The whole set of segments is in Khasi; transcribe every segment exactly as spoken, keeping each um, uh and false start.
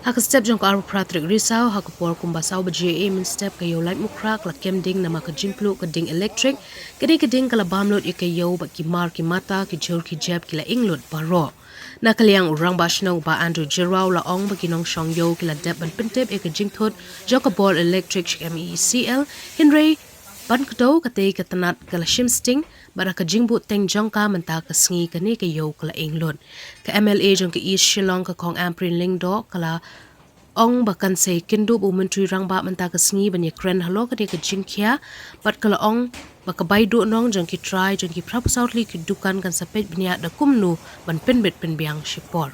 Ha ka step jong ka arphew phra tarik Risaw, ha ka por kumba saw baje mynstep, ka ïew Laitumkhrah ka la kem ding namar ka jingpluh ka ding elektrik. Kane ka ding ka la bam lut ïa ka ïew bad ki mar ki mata, ki jhur ki jep ki la ing lut baroh. Na ka liang u Rangbah Shnong Bah Andrew Jyrwa u la ong ba ki nongshong ïew ki la dep ban pyntip ïa ka jingthut jong ka bor elektrik sha M E E C L, hynrei ban kdew katei ka tnat ka la shim sting, bad ha ka jingbuh teng jong ka mynta ka sngi kane ka ïew ka la ing lut. Ka M L A jong ka East Shillong ka Kong Ampareen Lyngdoh ka la ong ba kan sa ïakynduh bad u Myntri Rangbah mynta ka sngi ban ïakren halor kane ka jingkhia, bad ka la ong ba ka bai duhnong jong ki trai jong ki phra phew saw tylli ki dukan kan sa peit bniah da kumno ban pynbit pynbiang shipor.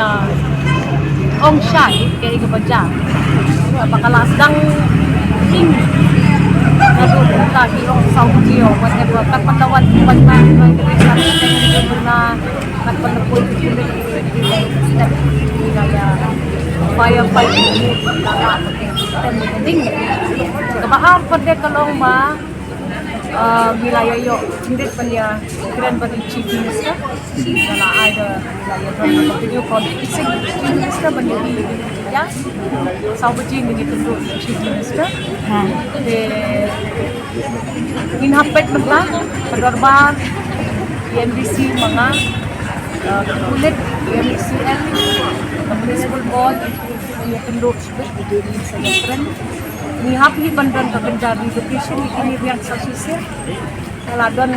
Na ong shai ke i ka baja. Ba ka la sdang ing. Naduh ka ki ong saw ki ong whatever. Kat pyndawan wan na na na kat pyndawan step ina ya fire fight. Tem ding. Ka bahar pada ka long ba Ah, ngi la ïa ïoh khyndiat ban ïa kren bad i Chief Minister. Ngi la ai da, ngi la ïa don video conferencing Chief Minister ban ïa, ïa saw baje ngin ïa kynduh Chief Minister. Te ngin hap peit mynta ka dorbar i M D C ma nga, ah, ki pulit, i M E C L, ka Municipal Board, ïa kynduh shibit, ïa kynduh shibit. Ngi hap hi ban don ka kynja relocation ïa kine riang saw shisien. Ka la don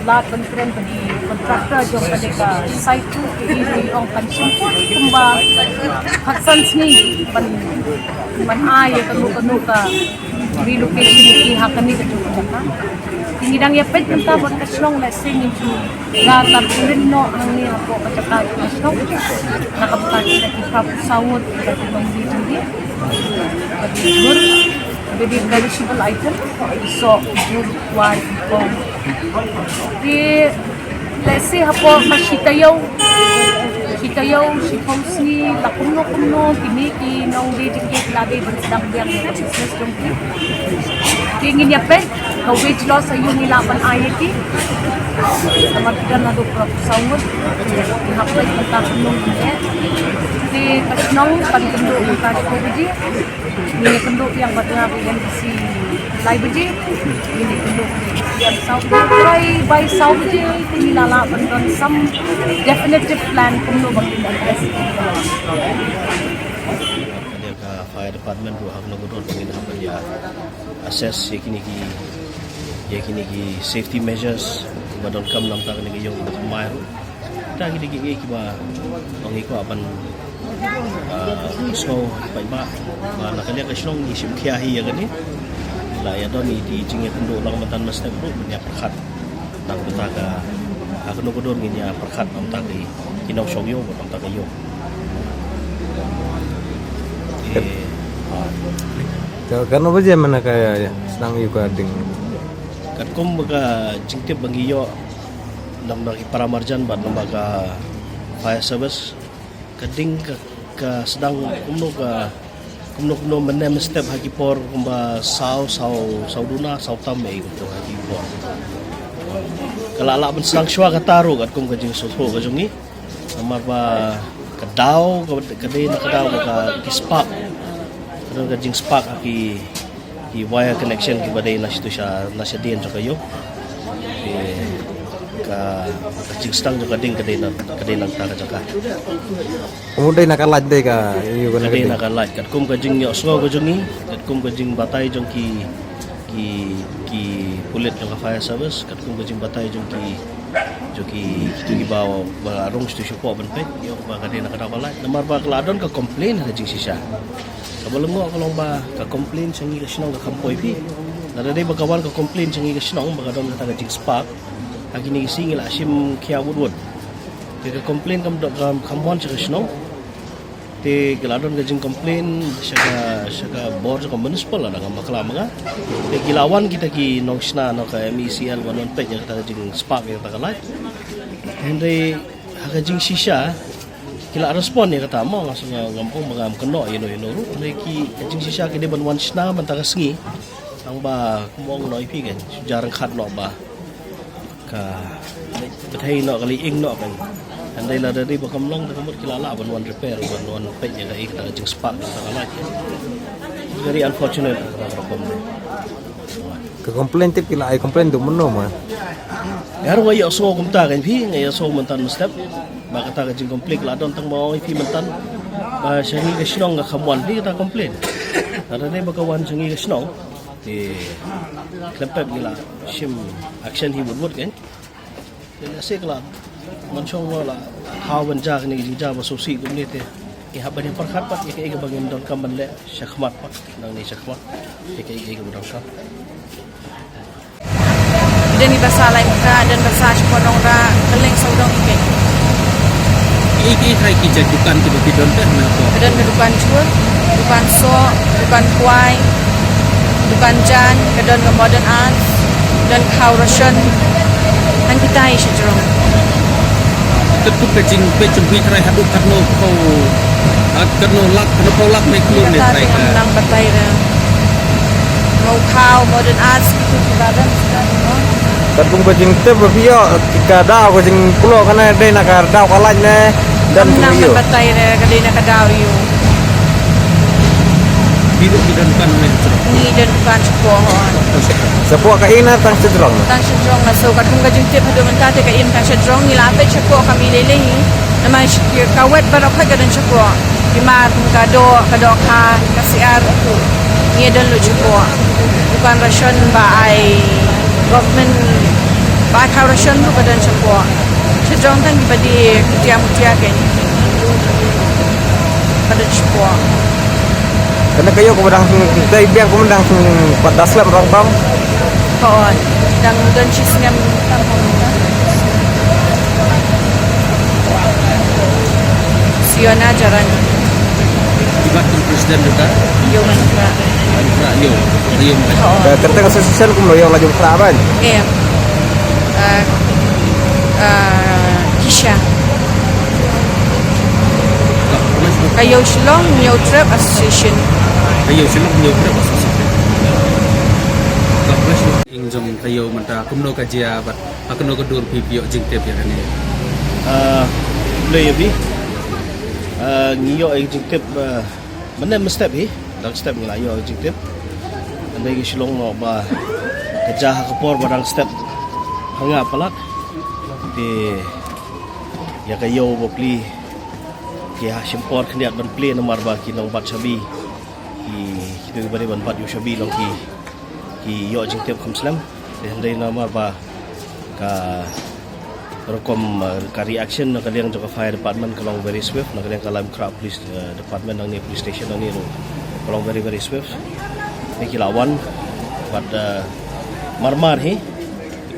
lad ban kren bad ki contractor jong kane ka site tu, ki i ong kan shim kumba khatsan sngi ban, ban ai ïa kano kano ka relocation ïa ki ha kane ka jaka. Ngi dang ïa peit mynta bad ka shnong lehse ngin shu la tar pulin noh hangne hapoh ka jaka ka shnong. Na ka bynta ki da ki phra phew saw ngut ki da ki nongdie jingdie. Ka dei jhur, ka dei perishable item, soh, jhur, wai, kong. Te lehse hapoh ka shi taïew, shi taïew, shiphew sngi, la kumno kumno, kine ki nongdie jingdie ki la dei ban sdang biang ïa ka business jong ki. Te ngin ïa peit ka wage loss aïu ngi lah ban ai ïa ki. Namar ki don haduh phra phew saw ngut. Ngi hap peit mynta kumno ngin ïa. Te ka shnong kan kynduh mynta shiphew baje. Ngi ïa kynduh biang bad nga, ba i M D C lai baje. Ngi ïa kynduh biang saw baje, bai, bai saw baje. Te ngi la lah ban don some definitive plan kumno ba ngin address. Ka dei ka fire department ruh ha kano ka dur ba ngin hap ban ïa assess ïa kine ki, ïa kine ki safety measures ba donkam namar ta kane ka ïong kiba thymmai ruh. Ta kine ki, kiba ong ïa ki ban, ah, sngew paidbah ba na kane ka shnong ngi shim khia hi ïa kane. La ïa don i jingïakynduh lang mynta mynstep ruh ban ïa pyrkhat. Tang mynta ka, ha kano ka dur ngin ïa pyrkhat mynta ki, ki nongshong ïew, mynta ka ïew. Eh, ha. Ka, kano baje mynta ka sdang ïa ka ding? Katkum ka jingtip ba ngi ïoh namar ki para marjan bad namar ka fire service. Ka ding ka, ka sdang kumno ka, kumno kumno mynne mynstep ha ki por kumba saw, saw, saw duna, saw tam ei kumto ha ki por. Ka la lah ban sdang shuwa kata ruh katkum ka jingsngewthuh ka jong ngi. Namar ba Ka daw ka, ka dei na ka daw ka, ka spark. Ka don ka jing spark ha ki, ki wire connection kiba dei na shitu sha, na shadien jong ka ïew. Te ka, ka jingstang jong ka ding ka dei na, ka dei na kata ka jaka. Kumno dei na ka light dei ka ïew ka Ka dei na ka light, katkum ka jingïohsngew ka jong ngi, katkum ka jingbatai jong ki, ki, ki pulit jong ka fire service, katkum ka jingbatai jong ki, jong ki, kitu kiba, ba rung shitu shapoh ban peit, ïoh ba ka dei na ka daw ka light. Namar ba ka la don ka complain ha ka jingshisha. Kaba lyngngoh ka long ba ka complain sha ngi ka shnong ka kham poi phi. Lada dei ba ka wan ka complain sha ngi ka shnong ba ka don kata ka jingspark, ha kine ki sngi ngi la shim khia wut wut. Te ka complain kam don, kam, kam wan sha ka shnong. Te ka la don ka jingcomplain sha ka, sha ka bor jong ka municipal, lada ngam bakla ma nga. Te ki la wan kita ki nongshna na ka M E C L ban wan peit ïa kata ka jingspark ïa kata ka light. Hynrei ha ka jingshisha ki la respond ïa kata mo, nga sngew, ngam ong ba ngam kynnoh ïa no ïa no ruh. Hynrei ki, ka jingshisha ki dei ban wan shna mynta ka sngi. Tang ba kumno ong noh ïa phi kan, shu ja ryngkat noh ba ka bthei noh, ka leh ing noh kan. Hynrei lada dei ba kam long te ka mut ki la lah ban wan repair, ban wan peit ïa kaei kata ka jingspark kata ka light. Very unfortunate kata ka rukom. Ka complain tip ki la ai complain tu mynno ma? Nga ruh nga ïohsngew kumta kan phi, nga ïohsngew mynta mynstep ba kata ka jingcomplain la don, tang ba ong ïa phi mynta ba sha ngi ka shnong ka kham wan phi kata complain. Lada dei ba ka wan sha ngi ka shnong. Te khlem pep ngi la shim action hi wut wut kan. Te lehse ka la man shong la thaw ban ja kane ka jingjia ba sngewsih kumne te ngi hap ban ïa pyrkhat pat ïa kaei kaba ngin donkam ban leh shakhmat pat, nangne shakhmat ïa kaei kaei kaba donkam. Don kiba sah lai mkra, don ba sah shapoh nongrah, kylleng sawdong ki keiñ. Ki, ki trai ki jait dukan kiba phi don te hana ko? Ka don ka dukan jhur, dukan soh, dukan kwai, dukan jan, ka don ka modern art, don ka khaw ration. Nang kita i shi jrong. Katkum ka jingpeit jong phi trai haduh katno phew, ah, katno lak, katno phew lak ne klur ne trai ka? Nang batai ra. Mo khaw modern arts kitu ki badan. Katkum ka jingtip ba phi ïoh, ka daw ka jingkloi kane dei na ka daw ka light ne, don nang ban batai ra ka dei na ka daw ïoh. Phi don, phi don dukan ne? Ngi don dukan shapoh hon. Shapoh ka ina tang sha jrong. Tang sha jrong la so katkum ka jingtip haduh mynta te ka im tang sha jrong, ngi la peit shapoh ka mi lei lei hi. Namar ka wet baroh khoit ka don shapoh. Ki mar kum ka doh, ka dohkha, ka siar. Ngi don lut shapoh. Dukan ration ba ai government ba ai khaw ration ruh ka don shapoh. Sha jrong tang kiba die kutia mutia kein. Ka don shapoh. Kane ka ïoh kaba dang dei biang kaba dang pat da slem rong bam. Hooid, dang don shi snem tam. Siona Jaran. Ibat kum president dukan? Ïew Mangkra. Mangkra, ïew. Ïew Mangkra. Hooid. Ka kyrteng association kumno ïoh la jong Mangkra ban? Em. Ah, ah, Kisha. Ka ïew Shillong Hynñiewtrep Association. Ka ïew Shillong Hynñiewtrep Association. Ing jong ka ïew mynta kumno ka jia bad ha kano ka dur phi ïoh jingtip ïa kane? Ah, khublei ïa phi. Ah, ngi ïoh jingtip, ah, mynne mynstep hi, dang step ngi la ïoh jingtip. Hynrei ngi shu long noh ba ka jia ha ka por ba dang step ha nga palat. Te ïa ka ïew ba plie ki ha shim por khyndiat ban plie namar ba ki nongbat shabi, ki, kitu kiba dei ban bat ïew shabi long ki, ki ïoh jingtip kham slem. Te hynrei namar ba ka rukom, eh, ka reaction na ka liang jong ka fire department ka long very swift, na ka liang ka Laitumkhrah police, eh, department nangne, police station nangne ruh ka long very, very swift. Te ki la wan bad, eh, mar mar hi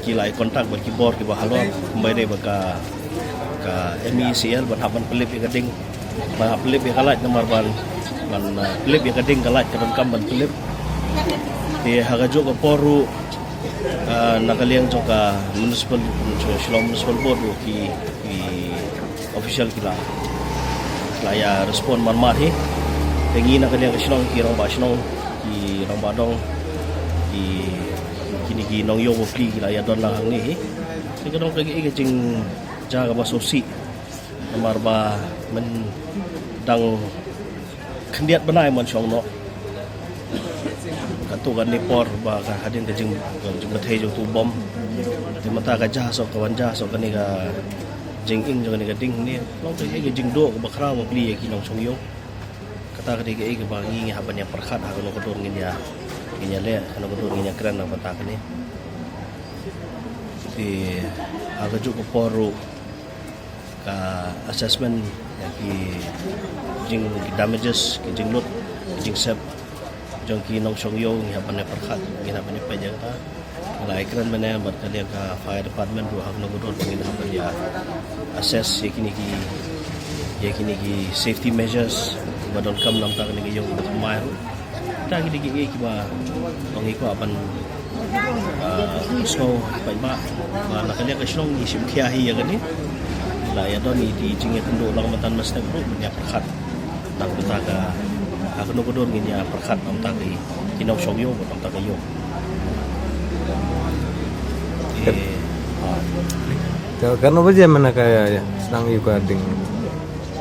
ki la ïa contact bad ki bor kiba halor, kumba dei bad ka, ka M E C L ban hap ban pynlip ïa ka ding, ban hap pynlip ïa ka light namar ban, ban, eh, pynlip ïa ka ding ka light ka donkam ban pynlip. Te ha kajuh ka por ruh, eh, na ka liang jong ka municipal, Shillong Municipal Board ruh ki, ki official ki la, ki la ïa respond mar mar hi. Te ngi na ka liang ka shnong, ki rangbah shnong, ki rangbah dong, ki, kine ki nongïew ba plie ki la ïa don lang hangne hi. Te ka dang ka, ka, ka jingjia kaba sngewsih. Namar ba men dang khyndiat bnai man shong noh. Katto katne por ba ka hadien ka jing, jingbatai jong utu u bom. Te mynta ka jia soh, ka wan jia soh kane ka jinging jong kane ka ding ne. Long kaei ka jingdoh kaba khraw ba plie ïa ki nongshong ïew. Kata ka dei kaei kaba ngi ngi hap ban ïa pyrkhat ha kano ka dur ngin ïa, ngin ïa leh, kano ka dur ngin ïa kren na ka bynta kane. Te ha kajuh ka por ruh ka assessment ïa ki jing, ki damages, ki jinglut, ki jingsep jong ki nongshong ïew ngi hap ban ïa pyrkhat, ngi hap ban ïa peit ïa kata. Nga la ïakren mynne bad ka liang ka fire department ruh ha kano ka dur ba ngin hap ban ïa assess ïa kine ki, ïa kine ki safety measures ba donkam na ka bynta kane ka ïew kaba thymmai ruh. Kita ki dei kiei kiba ngi kwah ban, ah, sngew paidbah ba na ka liang ka shnong ngi shim khia hi ïa kane. La ïa don i ki jingïakynduh lang mynta mynstep ruh ban ïa pyrkhat. Tang bynta ka, ha kano ka dur ngin ïa pyrkhat bynta ki, ki nongshong ïew bad bynta ka ïew. Te, ah, te kano ba jia mynta ka sdang ïa ka ding?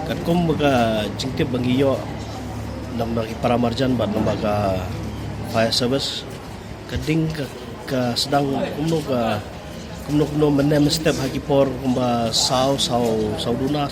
Katkum ba ka jingtip ba ngi ïoh na ka bynta ki para marjan bad na ka bynta ka fire service, ka ding ka, ka sdang kumno ka, kumno kumno mynne mynstep ha ki por kumba saw, saw, saw duna.